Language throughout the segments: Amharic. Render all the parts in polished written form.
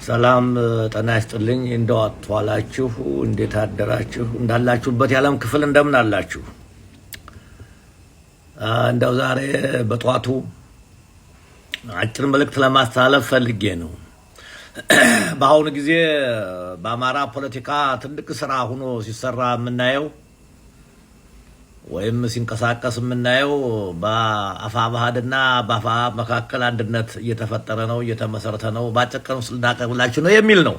ሰላም ጤና ይስጥልኝ። እንደው አትዋላችሁ፣ እንዴት አደራችሁ? እንዳላችሁበት የዓለም ክፍል እንደምን አላችሁ? እንደው ዛሬ በጠዋቱ አጭር መልእክት ለማስተላለፍ ፈልጌ ነው። በአሁኑ ጊዜ በአማራ ፖለቲካ ትልቅ ስራ ሆኖ ሲሰራ የምናየው ወይም ሲንቀሳቀስ የምናየው በአፋብኃና በአፋ መካከል አንድነት እየተፈጠረ ነው፣ እየተመሰረተ ነው፣ በአጭር ቀን ውስጥ ልናቀርብላችሁ ነው የሚል ነው።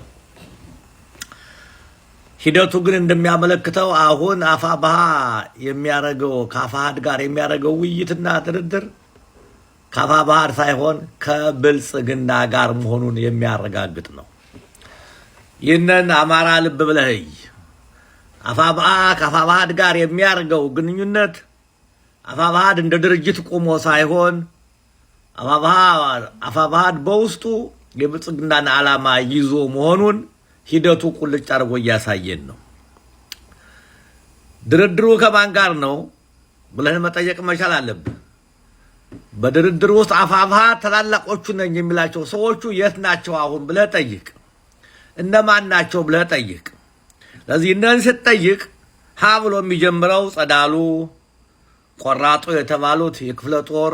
ሂደቱ ግን እንደሚያመለክተው አሁን አፋብኃ የሚያደርገው ከአፋሕድ ጋር የሚያደርገው ውይይትና ድርድር ከአፋብኃ ሳይሆን ከብልጽግና ጋር መሆኑን የሚያረጋግጥ ነው። ይህንን አማራ ልብ ብለህ አፋብኃ ከአፋብኃድ ጋር የሚያደርገው ግንኙነት አፋብኃድ እንደ ድርጅት ቆሞ ሳይሆን አፋብኃድ በውስጡ የብልጽግናን ዓላማ ይዞ መሆኑን ሂደቱ ቁልጭ አድርጎ እያሳየን ነው። ድርድሩ ከማን ጋር ነው ብለን መጠየቅ መቻል አለብን። በድርድሩ ውስጥ አፋብኃ ታላላቆቹ ነኝ የሚላቸው ሰዎቹ የት ናቸው አሁን ብለህ ጠይቅ። እነማን ናቸው ብለህ ጠይቅ። ለዚህ እነን ስትጠይቅ ሀ ብሎ የሚጀምረው ጸዳሉ ቆራጡ የተባሉት የክፍለ ጦር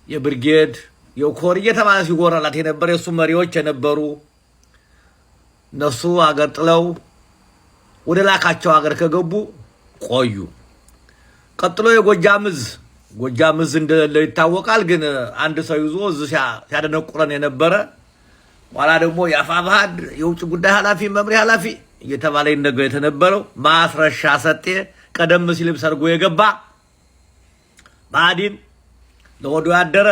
የብርጌድ የኮር እየተባለ ሲጎራላት የነበረ የእሱ መሪዎች የነበሩ እነሱ አገር ጥለው ወደ ላካቸው አገር ከገቡ ቆዩ። ቀጥሎ የጎጃም እዝ ጎጃም እዝ እንደሌለው ይታወቃል። ግን አንድ ሰው ይዞ እዝ ሲያደነቁረን የነበረ ኋላ ደግሞ የአፋብኃ የውጭ ጉዳይ ኃላፊ መምሪያ ኃላፊ እየተባለ ይነገር የተነበረው ማስረሻ ሰጤ ቀደም ሲልም ሰርጎ የገባ ብአዴን ለሆዱ ያደረ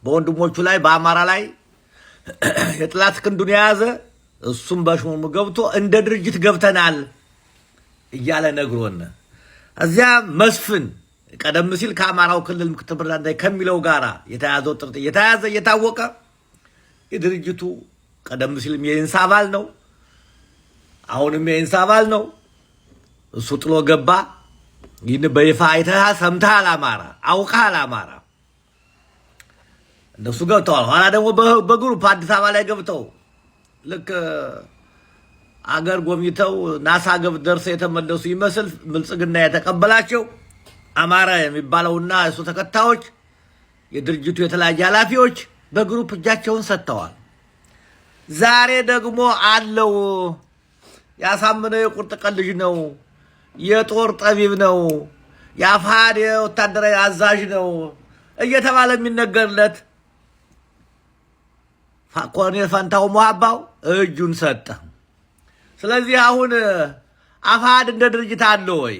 በወንድሞቹ ላይ በአማራ ላይ የጥላት ክንዱን የያዘ እሱም በሽሙሙ ገብቶ እንደ ድርጅት ገብተናል እያለ ነግሮን፣ እዚያ መስፍን ቀደም ሲል ከአማራው ክልል ምክትል ፕሬዝዳንት ከሚለው ጋራ የተያዘው ጥርጥ እየተያዘ እየታወቀ የድርጅቱ ቀደም ሲልም የኢንሳ አባል ነው፣ አሁንም የኢንሳ አባል ነው። እሱ ጥሎ ገባ። ይህን በይፋ አይተሃል፣ ሰምተሃል፣ አማራ አውቀሃል። አማራ እነሱ ገብተዋል። ኋላ ደግሞ በ group አዲስ አበባ ላይ ገብተው ልክ አገር ጎብኝተው ናሳ ገብ ደርሰው የተመለሱ ይመስል ብልጽግና የተቀበላቸው አማራ የሚባለውና እሱ ተከታዮች የድርጅቱ የተለያዩ ኃላፊዎች በ group እጃቸውን ሰጥተዋል። ዛሬ ደግሞ አለው ያሳምነው የቁርጥ ቀን ልጅ ነው፣ የጦር ጠቢብ ነው፣ የአፋሕድ የወታደራዊ አዛዥ ነው እየተባለ የሚነገርለት ኮሎኔል ፈንታው ሞሀባው እጁን ሰጠ። ስለዚህ አሁን አፋሕድ እንደ ድርጅት አለ ወይ?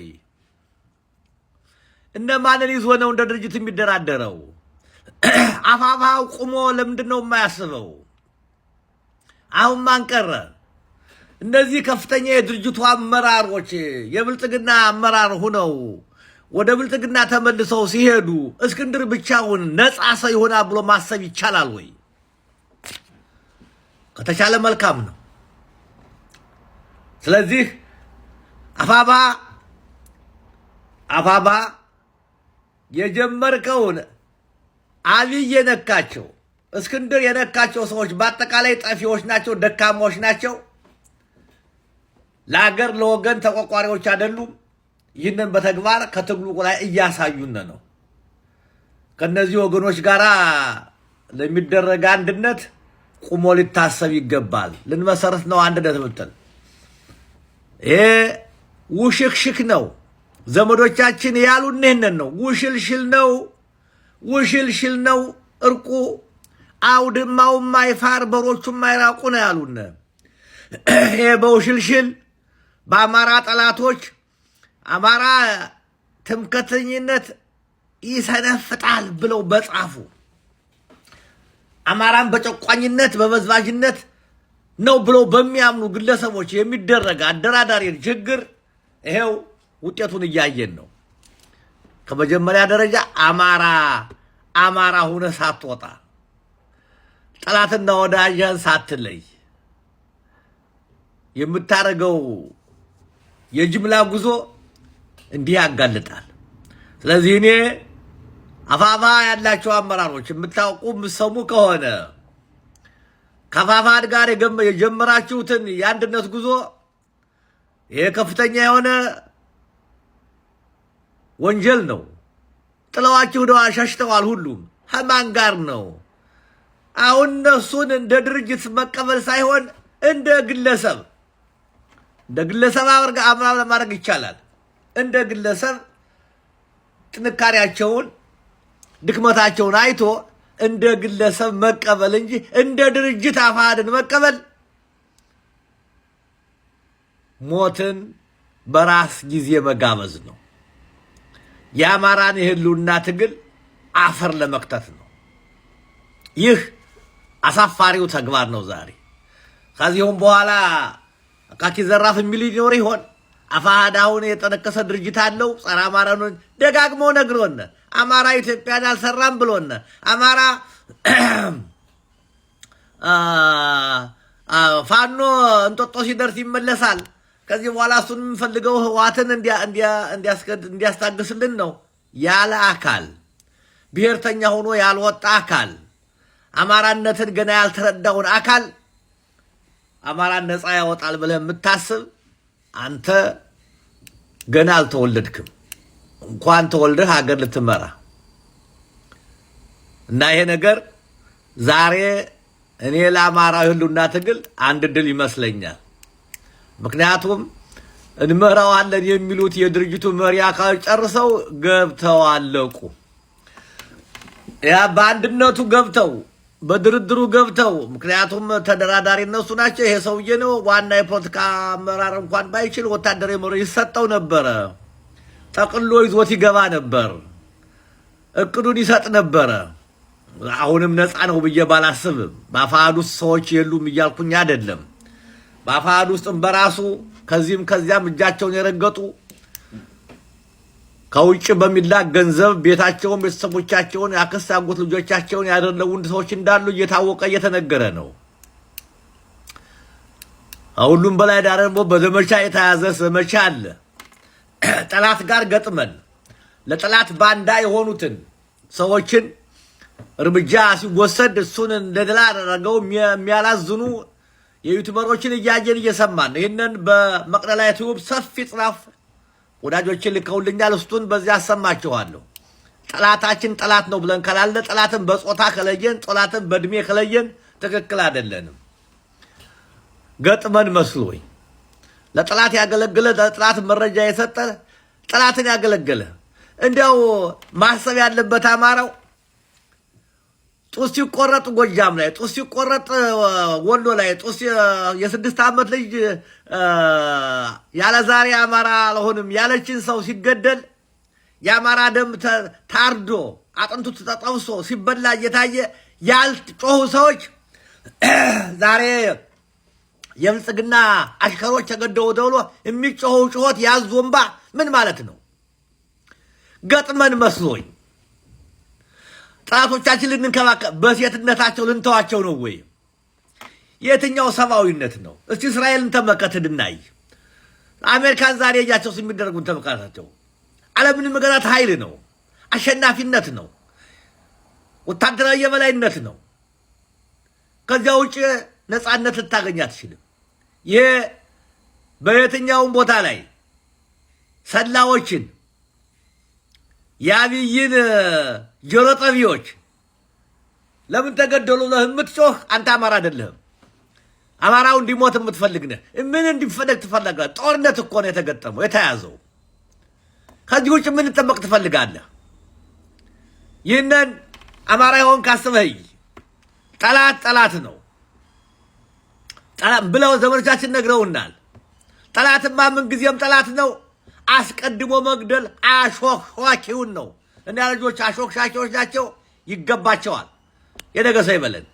እነማንን ይዞ ነው እንደ ድርጅት የሚደራደረው? አፋብኃ ቁሞ ለምንድን ነው የማያስበው? አሁን ማን ቀረ? እነዚህ ከፍተኛ የድርጅቱ አመራሮች የብልጽግና አመራር ሁነው ወደ ብልጽግና ተመልሰው ሲሄዱ እስክንድር ብቻውን ነፃ ሰው ይሆናል ብሎ ማሰብ ይቻላል ወይ? ከተቻለ መልካም ነው። ስለዚህ አፋብኃ የጀመርከውን አብይ የነካቸው እስክንድር የነካቸው ሰዎች በአጠቃላይ ጠፊዎች ናቸው፣ ደካማዎች ናቸው። ለሀገር ለወገን ተቆርቋሪዎች አይደሉም። ይህንን በተግባር ከትግሉ ላይ እያሳዩን ነው። ከነዚህ ወገኖች ጋር ለሚደረግ አንድነት ቁሞ ሊታሰብ ይገባል። ልንመሰረት ነው አንድነት ብትል ይሄ ውሽክሽክ ነው። ዘመዶቻችን ያሉን ይህንን ነው። ውሽልሽል ነው፣ ውሽልሽል ነው እርቁ አውድማው ማይፋር በሮቹ ማይራቁ ነው ያሉን። ይሄ በውሽልሽል በአማራ ጠላቶች አማራ ትምክህተኝነት ይሰነፍጣል ብለው በጻፉ አማራን በጨቋኝነት በበዝባዥነት ነው ብለው በሚያምኑ ግለሰቦች የሚደረግ አደራዳሪ ችግር ይሄው ውጤቱን እያየን ነው። ከመጀመሪያ ደረጃ አማራ አማራ ሁነ ሳትወጣ ጠላትና ወዳጅህን ሳትለይ የምታደርገው የጅምላ ጉዞ እንዲህ ያጋልጣል። ስለዚህ እኔ አፋብኃ ያላቸው አመራሮች የምታውቁ የምትሰሙ ከሆነ ከአፋብኃ ጋር የጀመራችሁትን የአንድነት ጉዞ ይሄ ከፍተኛ የሆነ ወንጀል ነው። ጥለዋችሁ ሄደዋል፣ ሸሽተዋል። ሁሉም ከማን ጋር ነው? አሁን እነሱን እንደ ድርጅት መቀበል ሳይሆን እንደ ግለሰብ አምራ ለማድረግ ይቻላል። እንደ ግለሰብ ጥንካሬያቸውን ድክመታቸውን አይቶ እንደ ግለሰብ መቀበል እንጂ እንደ ድርጅት አፋሕድን መቀበል ሞትን በራስ ጊዜ መጋበዝ ነው። የአማራን የህልውና ትግል አፈር ለመክተት ነው። ይህ አሳፋሪው ተግባር ነው ዛሬ። ከዚሁም በኋላ አካኪ ዘራፍ የሚል ሊኖር ይሆን? አፋሕድ አሁን የጠነከሰ ድርጅት አለው። ጸረ አማራ ነው ደጋግሞ ነግሮነ። አማራ ኢትዮጵያን አልሰራም ብሎነ። አማራ ፋኖ እንጦጦ ሲደርስ ይመለሳል። ከዚህ በኋላ እሱን የምንፈልገው ህወሓትን እንዲያስታግስልን ነው ያለ አካል፣ ብሔርተኛ ሆኖ ያልወጣ አካል፣ አማራነትን ገና ያልተረዳውን አካል አማራን ነፃ ያወጣል ብለህ የምታስብ አንተ ገና አልተወለድክም። እንኳን ተወልደህ ሀገር ልትመራ። እና ይሄ ነገር ዛሬ እኔ ለአማራ ህልውና ትግል አንድ ድል ይመስለኛል። ምክንያቱም እንመራዋለን የሚሉት የድርጅቱ መሪ አካሎች ጨርሰው ገብተው አለቁ። ያ በአንድነቱ ገብተው፣ በድርድሩ ገብተው፣ ምክንያቱም ተደራዳሪ እነሱ ናቸው። ይሄ ሰውዬ ነው ዋና የፖለቲካ አመራር እንኳን ባይችል ወታደራዊ መሪ ይሰጠው ነበረ። ጠቅሎ ይዞት ይገባ ነበር። እቅዱን ይሰጥ ነበረ። አሁንም ነፃ ነው ብዬ ባላስብም በአፋሕድ ውስጥ ሰዎች የሉም እያልኩኝ አይደለም። በአፋሕድ ውስጥም በራሱ ከዚህም ከዚያም እጃቸውን የረገጡ፣ ከውጭ በሚላክ ገንዘብ ቤታቸውን፣ ቤተሰቦቻቸውን፣ የአክስት አጎት ልጆቻቸውን ያደለቡ ሰዎች እንዳሉ እየታወቀ እየተነገረ ነው። ሁሉም በላይ ደግሞ በዘመቻ የተያዘ ዘመቻ አለ። ጠላት ጋር ገጥመን ለጠላት ባንዳ የሆኑትን ሰዎችን እርምጃ ሲወሰድ እሱን እንደ ድል አደረገው የሚያላዝኑ የዩቱበሮችን እያየን እየሰማን ነው። ይህንን በመቅደላ ዩቲዩብ ሰፊ ጽሑፍ ወዳጆችን ልከውልኛል። እሱን በዚያ አሰማችኋለሁ። ጠላታችን ጠላት ነው ብለን ካላለ፣ ጠላትን በጾታ ከለየን፣ ጠላትን በእድሜ ከለየን ትክክል አይደለንም። ገጥመን መስሎኝ ለጠላት ያገለገለ፣ ለጠላት መረጃ የሰጠ፣ ጠላትን ያገለገለ፣ እንዲያው ማሰብ ያለበት አማራው ጡት ሲቆረጥ ጎጃም ላይ፣ ጡት ሲቆረጥ ወሎ ላይ፣ ጡት የ6 ዓመት ልጅ ያለ ዛሬ አማራ አልሆንም ያለችን ሰው ሲገደል፣ የአማራ ደም ታርዶ አጥንቱ ተጠብሶ ሲበላ እየታየ ያልጮሁ ሰዎች ዛሬ የብልጽግና አሽከሮች ተገደው ተብሎ የሚጮኸው ጩኸት ያዞ እምባ ምን ማለት ነው? ገጥመን መስሎኝ ጠላቶቻችን ልንንከባከብ በሴትነታቸው ልንተዋቸው ነው ወይ? የትኛው ሰብአዊነት ነው? እስቲ እስራኤልን ተመልከት ድናይ አሜሪካን ዛሬ እጃቸው የሚደረጉን ተመልከታቸው። ዓለምን መገዛት ኃይል ነው፣ አሸናፊነት ነው፣ ወታደራዊ የበላይነት ነው። ከዚያ ውጭ ነፃነት ልታገኝ አትችልም። ይህ በየትኛውም ቦታ ላይ ሰላዎችን፣ የአብይን ጆሮ ጠቢዎች ለምን ተገደሉ ብለህ የምትጮህ አንተ አማራ አይደለህም። አማራው እንዲሞት የምትፈልግ ነህ። ምን እንዲፈለግ ትፈልጋለህ? ጦርነት እኮ ነው የተገጠመው የተያዘው። ከዚህ ውጭ ምን ጠበቅ ትፈልጋለህ? ይህንን አማራ የሆን ካስበህ ጠላት ጠላት ነው ብለው ዘመዶቻችን ነግረውናል። ጠላትማ ምንጊዜም ጠላት ነው። አስቀድሞ መግደል አሾክሿኪውን ነው። እና ልጆች አሾክሻኪዎች ናቸው፣ ይገባቸዋል። የነገ ሰው ይበለን።